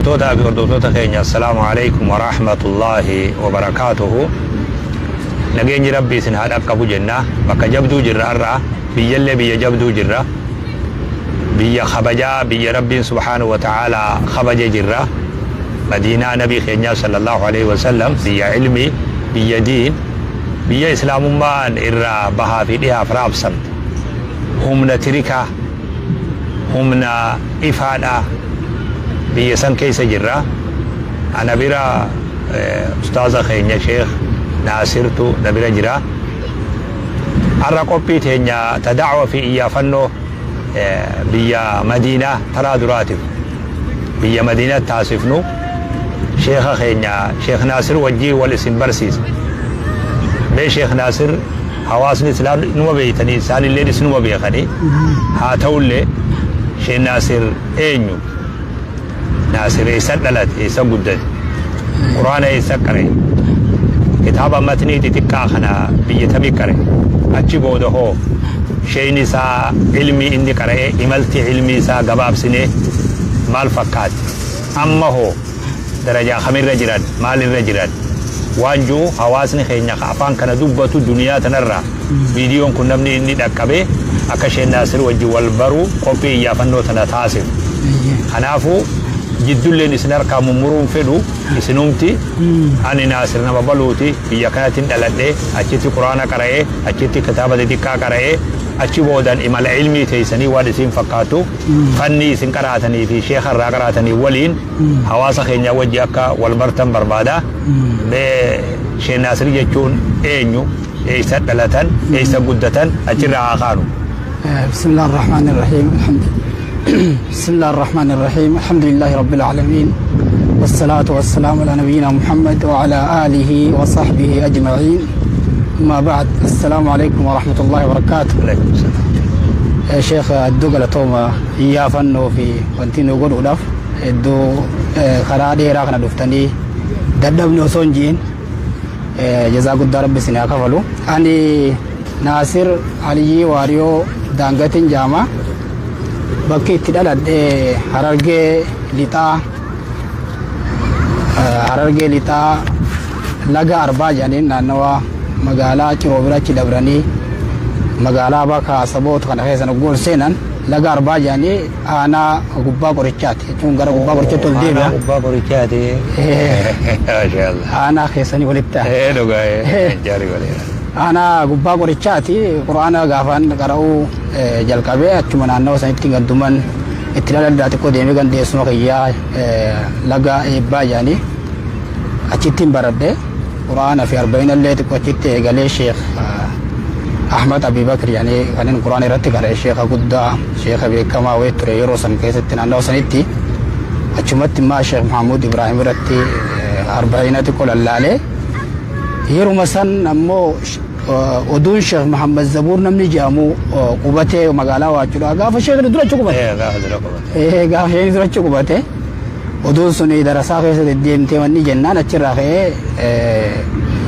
Hordoftoota fi hordoftoota keenya, assalaamu alaikum wa rahmatullahi wa barakaatuhu. Nageenyi Rabbii isin haa dhaqqabu jenna. Bakka jabduu jirra har'a. Biyyallee biyya jabduu jirra. Biyya kabajaa, biyya Rabbiin subhaanahu wa ta'aalaa kabaje jirra. Madiinaa Nabii keenyaa sallallahu alaihi wasallam, biyya ilmii, biyya diin, biyya islaamummaan irraa bahaa fi dhihaaf raabsamte. Humna tirikaa, humna ifaadha, biyya san keessa jirra. Ana bira ustaaza keenya Sheekh Naasirtu na bira jira. Har'a qophii teenya ta da'wa fi iyyaafannoo biyya Madiinaa taraa duraatiif biyya Madiinaa taasifnu sheekha keenya Sheekh Naasir wajjii wal isin barsiisa. Mee Sheekh Naasir, hawaasni islaam numa beeytanii, isaanillee isinuma beekanii, haa ta'ullee Sheekh Naasir eenyu? Naasir eessa dhalate? Eessa guddate? Quraana eessa qare? Kitaaba matnii xixiqqaa kana biyya tamii qare? Achi booda hoo sheeyni isaa ilmii inni qara'ee, imalti ilmii isaa gabaabsinee maal fakkaatti? Amma hoo darajaa kamirra jiran? Maalirra jiran? Waan jiru hawaasni keenya ka afaan kana dubbatu duniyaa tanarraa viidiyoon kun namni inni dhaqqabee akka Sheekh Naasir wajjin wal baruu qophii iyyaafannoo tana taasif. Kanaafuu jiddulleen isin harkaa mummuruun fedhu, isinumti ani Naasir nama baluuti, biyya kanatti dhaladhe, achitti quraana qara'ee, achitti kitaaba xixiqqaa qara'ee, achi boodan imala ilmii teessanii waan isin fakkaattu fanni isin qaraatanii fi sheeka irraa qaraatanii waliin hawaasa keenya wajji akka wal bartan barbaada. Mee Sheekh Naasir jechuun eenyu? Eessa dhalatan? Eessa guddatan? Achirraa haa kaanu. بسم الله الرحمن الرحيم، الحمد بسم الله الرحمن الرحيم، الحمد لله رب العالمين، والصلاة والسلام على نبينا محمد وعلى آله وصحبه أجمعين، أما بعد، السلام عليكم ورحمة الله وبركاته. عليكم السلام. يا شيخ، hedduu galatooma, iyyaafannoo fi wanti nu godhuudhaaf hedduu karaa dheeraa kana dhuftanii dadhabni osoo hin ji'in, jazaa guddaa Rabbi isin haa kafalu. Ani Naasir Aliyyii Waariyoo Daangatiin jaama. Bakki itti dhaladhe Harargee Lixaa, Harargee Lixaa, Laga Arbaa jedhaniin, naannawa magaalaa Ciroo birachi dabranii magaalaa bakka saboota kana keessa gool seenan, Laga Arbaa jedhanii, aanaa Gubbaa Qorichaati jechuun gara Gubbaa Qorichaatti ol deebi'a. Aanaa Gubbaa Qorichaati. Maashaallah. Aanaa keessanii walitti ta'a. Ee, dhugaa, jaarii godheera. Aanaa Gubbaa Qorichaati. Quraana gaafaan qara'uu jalqabee achuma naannawa sanitti ganduman itti dhaladhaa, xiqqoo deemee gandeessuma kiyyaa Laga Eebbaa jedhanii achittiin baradhe. Quraana fi arba'inallee xiqqoo achitti eegalee, Sheekh Ahmad Abi Bakr jedhanii kanneen quraana irratti qara'e, sheekha guddaa, sheekha beekamaa wayii ture yeroo san keessatti naannawa sanitti. Achumatti immoo Sheekh Mahamud Ibrahim irratti arba'ina xiqqoo lallaalee, yeruma san ammoo oduun Sheekh Muhammad Zabuur namni jedhamu qubatee magaalaa Waachuudha. Gaafa sheekni dura achi qubate. Gaafa dura qubate. Gaafa sheekni dura achi qubate. Oduun sun darasaa keessa deddeemtee wanni jennaan achirraa ka'ee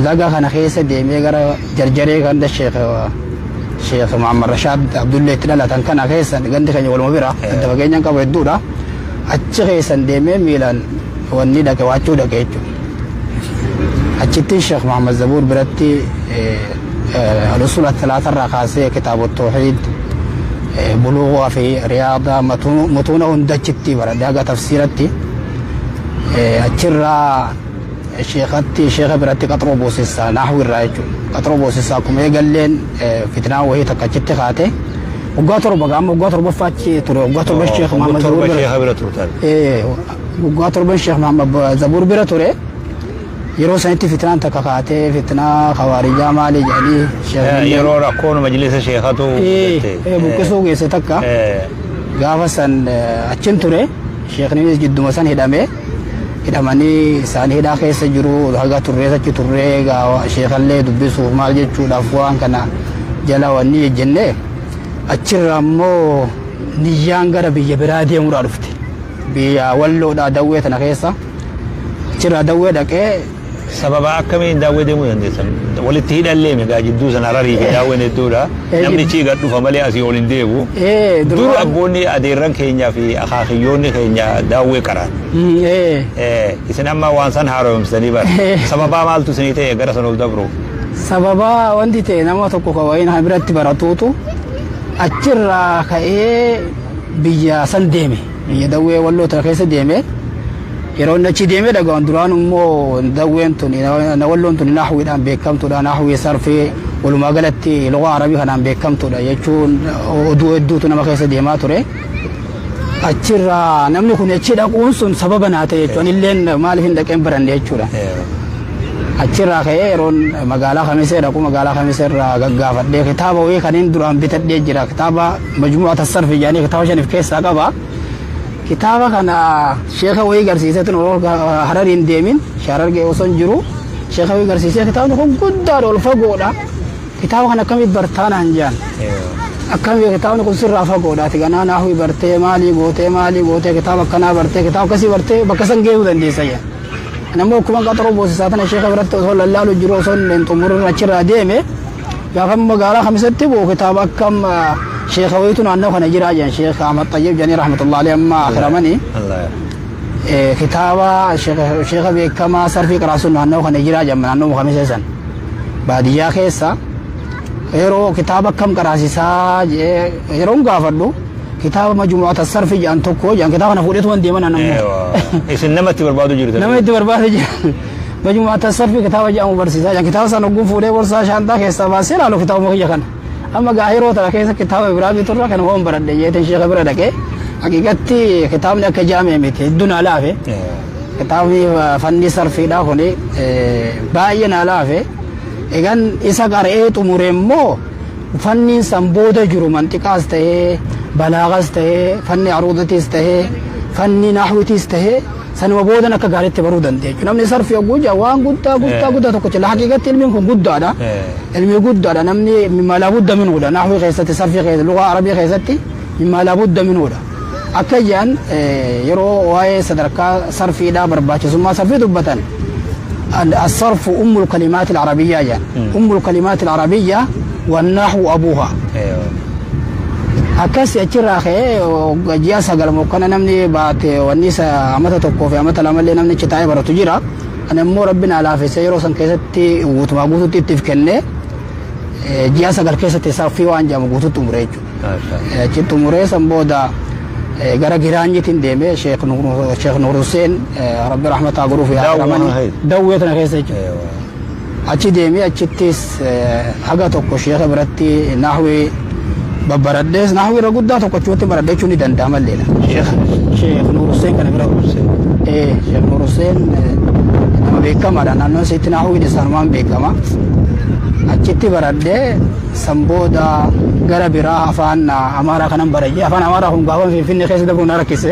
laga kana keessa deemee gara jarjaree ganda Sheekh Muhammad Rashaad Abdullee itti dhalatan kana keessa, gandi keenya waluma bira, adda fageenyaan qabu hedduudha. Achi keessan deemee miilaan wanni dhaqe, Waachuu dhaqe jechuudha. Achitti Sheekh Muhammad Zabuur biratti al-usul talaatarraa kaasee kitaaba tawhiid, buluugaa fi riyaada, mutuuna hunda achitti baradhe haga tafsiiratti. Achirraa sheekatti, sheeka biratti qaxroo boosessaa, nahwi irraa jechuudha. Qaxroo boosessaa akkuma eegalleen fitnaan wahii takka achitti kaate. Waggaa 7 gaama, waggaa torbaffaa achi ture, waggaa 7 Sheekh Muhammad Zabuur 7 bira. Sheekha bira turtan. Waggaa 7 Sheekh Muhammad Zabuur bira ture. Yeroo sanitti fitnaan takka kaatee, fitnaa khawaarijaa maali jedhanii sheekh Yeroo rakkoon majlisa sheekatu buqqisuu geesse takka. Gaafa san achin ture. Sheekninis jidduma san hidhame. Hidhamanii isaan hidhaa keessa jiru haga turrees achi turree, sheekallee dubbisuuf maal jechuudhaaf waan kana jala wanni jennee, achirraa immoo niyyaan gara biyya biraa deemuudhaa dhufte. Biyya Walloodhaa, Dawwee tana keessa. Achirraa Dawwee dhaqee Sababa akkamiin Daawwee deemuu dandeessan? Walitti hidhallee meeqa jidduu sana Hararii fi Daawween hedduudha. Namni chii gad dhufa malee asii ol hin deemu. Dur abboonni adeerran keenyaa fi akaakiyyoonni keenya Daawwee qaraan. Isin amma waan san haaromsitanii bara. Sababaa maaltu isinii ta'e gara sana ol dabru? Sababaa wanti ta'e nama tokko kan wayiin biratti baratuutu achirraa ka'ee biyya san deeme. Biyya Dawwee Walloo tana keessa deeme. Yeroo inni achi deemee dhaga'an duraan immoo Dawween tun Walloon tun nahwiidhaan beekamtuudha. Nahwii sarfii walumaa galatti lugaa Arabii kanaan beekamtuudha jechuun oduu hedduutu nama keessa deemaa ture. Achirraa namni kun achi dhaquun sun sababa naa ta'e jechuudha. Anilleen maaliif hin dhaqeen baranne jechuudha. Achirraa ka'ee yeroon magaalaa Kamisee dhaqu magaalaa Kamisee irraa gaggaafadhee kitaaba wayii kanneen duraan bitadhee jira. Kitaaba Majmuu'ata Sarfi jedhanii kitaaba shaniif keessaa qaba. Kitaaba kana sheeka wayii garsiisee tun Hararii hin deemin Harargee osoo hin jiru sheeka wayii garsiisee kitaabni kun guddaadha ol fagoodha. Kitaaba kana akkamitti bartaa naan jedhan. Akkami kitaabni kun sirraa fagoodha. Ati ganaa naahwii bartee maalii gootee maalii gootee kitaaba akkanaa bartee kitaaba akkasii bartee bakka san geessuu dandeessa jedhan. Namni akkuma qaxaroo boosisaa tana sheeka biratti osoo lallaalu jiru osoo hin xumurin achirraa deeme gaafa magaalaa Kamisatti bu'u kitaaba akkam sheeka wayitu naannoo kana jira jedhan Sheeka Ahmad Xayyib jedhanii rahmatullahi alayhi amma akiramanii. Kitaaba sheeka beekamaa sarfii qaraasuun naannoo kana jira jedhan naannoo Kamisee san baadiyyaa keessa yeroo kitaaba akkam qaraasisaa yeroon gaafadhu kitaaba majmuu'ata sarfi jedhan tokko jedhan kitaaba kana fuudheetu waan deeman ammoo. Isin nama itti barbaadu jirtan. Nama itti barbaadu jira. Majmuu'ata sarfi kitaaba jedhamu barsiisaa jedhan kitaaba sana ogguun fuudhee borsaa shaantaa keessaa baasee ilaalu kitaabuma kiyya kana. Amma gaa yeroo tana keessa kitaaba biraa biturra kana hoon baradhe jeeteen sheeka bira dhaqee haqiiqatti kitaabni akka jaamee miti hedduu naa laafe. Kitaabni fanni sarfiidhaa kuni baay'ee naa laafe. Egan isa qara'ee xumure immoo fanniin san booda jiru manxiqaas ta'ee balaagaas ta'ee fanni aruudatiis ta'ee fanni nahwitiis ta'ee sanuma boodan akka gaariitti baruu dandeenya. Namni sarfi yogguu jedhu waan guddaa guddaa guddaa tokko jira. Haqiiqatti ilmiin kun guddaadha. Ilmi guddaadha. Namni mimmaa laa budda minuudha. Nahwii keessatti sarfii keessatti lugaa arabii keessatti mimmaa laa budda minuudha. Akka jedhan yeroo waa'ee sadarkaa sarfiidhaa barbaachisummaa sarfii dubbatan الصرف أم الكلمات العربية يعني أم الكلمات العربية والنحو أبوها. Akkas achirraa ka'ee ji'a 9 mokkana namni baate wanni isa amata tokkoo fi amata lamallee namni achi taa'ee baratu jira. Ani immoo rabbi naa laafessee yeroo san keessatti guutumaa guututti ittiif kennee ji'a 9 keessatti sarfii waan jedhamu guututti xumure jechuudha. Achi xumuree san booda gara Giraanyitiin deemee Sheekh Nuur Hussein rabbi rahmataa godhuuf yaa Dawwee tana keessa jechuudha. Achi deemee achittis haga tokko sheeka biratti nahwii babbaradhees nahwii irra guddaa tokko achumatti baradhe jechuun ni danda'ama illeedha. Sheekh Nuur Hussein kana biratti. Sheekh Nuur Hussein nama beekamaadha. Naannoon isiitti nahwiin isaanumaan beekama. Achitti baradhee san booda gara biraa afaan Amaaraa kanan baradhe. Afaan Amaaraa kun gaafa Finfinnee keessa dabruun na rakkise.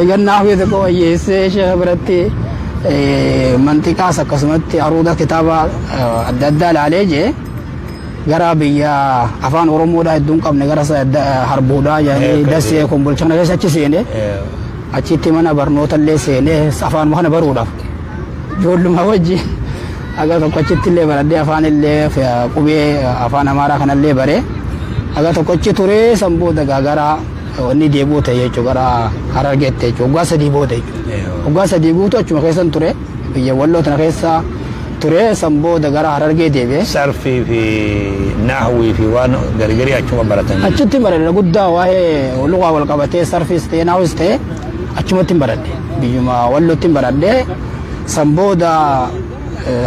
Egaa nahwii tokko wayyeessee sheeka biratti manxiqaas akkasumatti aruuda kitaaba adda addaa ilaalee jee gara biyya afaan Oromoodhaa hedduu hin qabne gara Harbuudhaa jedhanii Dasee Kombolcha kana keessa achi seene achitti mana barnoota illee seenee afaanuma kana baruudhaaf ijoolluma wajjin haga tokko achitti illee baradhee afaan illee qubee afaan Amaaraa kanallee baree haga tokko achi turee san booda gara wanni deebi'uu ta'e jechuudha gara Harargeetti jechuudha waggaa 3 booda jechuudha. Waggaa 3 guutuu achuma keessan ture biyya Walloo tana keessa ture san booda gara Harargee deebi'e. Sarfii fi nahwii fi waan gargarii achuma baratan. Achitti baradhe guddaa waa'ee lugaa wal qabatee sarfiis ta'e nahwiis ta'e achumatti baradhe biyyuma Wallootti baradhe san booda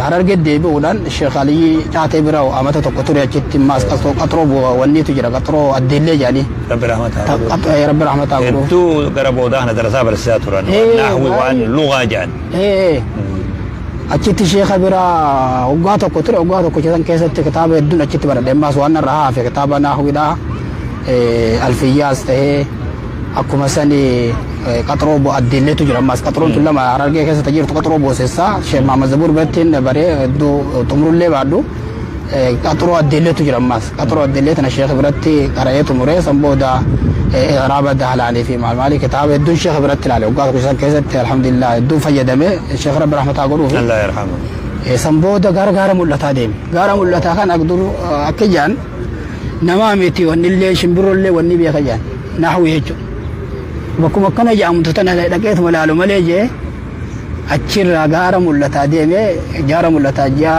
Harargee deebi'uudhaan Sheekh Aliyyi Caatee bira amata tokko ture achitti ammaas qaxroo wanniitu jira qaxroo addeellee jedhanii. Rabbi rahmataa godhuuf. Rabbi rahmataa godhuuf. Hedduu gara boodaa kana darasaa barsiisaa turan. Nahwi waan lugaa jedhan. Achitti sheeka bira waggaa tokko ture waggaa tokko san keessatti kitaaba hedduun achitti baradhe ammaas waan narra hafe kitaaba nahwiidhaa alfiyyaas ta'ee akkuma sani qaxroo addeelleetu jira ammaas qaxroon tun lama Harargee keessa jirtu qaxroo boosessaa Sheekh Mahamad Zabuur biratti baree hedduu xumurullee baadhu. Qaxuroo Addeelleetu jira ammaas. Qaxuroo Addeellee tana sheekha biratti qara'ee xumuree san booda Iraaba Dahlaanii fi maal maalii kitaaba hedduun sheekha biratti ilaale. Waggaa tokko san keessatti alhamdulillah hedduun fayyadame sheekha Rabbi rahmataa godhuufi. Allah yarhamu. San booda gara gaara mul'ataa deeme. Gaara mul'ataa kan dur akka jaan namaa miti wanni illee shimbirrollee wanni beeka jaan nahwi jechuudha. Bakkuma akkana jedhamtu tana dhaqeetuma laalu malee jee achirraa gaara mul'ataa deeme gaara mul'ataa ji'a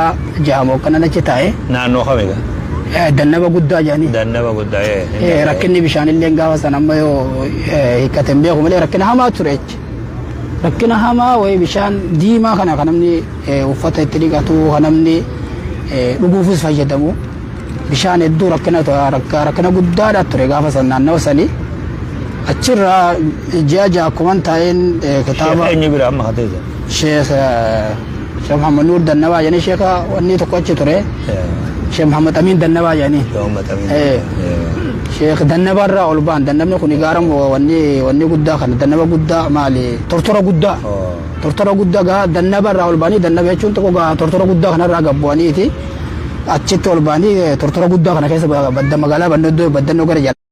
jaha mookkanan achi taa'e. Naannoo kami gaa? Dannaba guddaa jedhanii. Dannaba guddaa ee. Rakkinni bishaanillee gaafa san amma yoo hiikkate hin beeku malee rakkina hamaa ture jecha. Rakkina hamaa wayii bishaan diimaa kana kan namni uffata itti dhiqatu kan namni dhuguufis fayyadamu bishaan hedduu rakkina rakkina guddaadha ture gaafa san naannawa sanii. Achirraa ji'a ja'a akkuman taa'een kitaaba. Sheekh eenyu bira amma hateessa? Sheekh Sheekh Muhammad Nuur Dannabaa jedhanii sheekha wanni tokko achi ture. Sheekh Muhammad Amiin Dannabaa jedhanii. Sheekh Muhammad Amiin. Sheekh Dannabaa irraa ol ba'an dannabni kun gaara wanni wanni guddaa kana dannaba guddaa maali tortora guddaa. Tortora guddaa gaa dannaba irraa ol ba'anii dannaba jechuun tokko gaa tortora guddaa kanarraa gad bu'aniiti achitti ol ba'anii tortora guddaa kana keessa badda magaalaa baddannoo gara jala.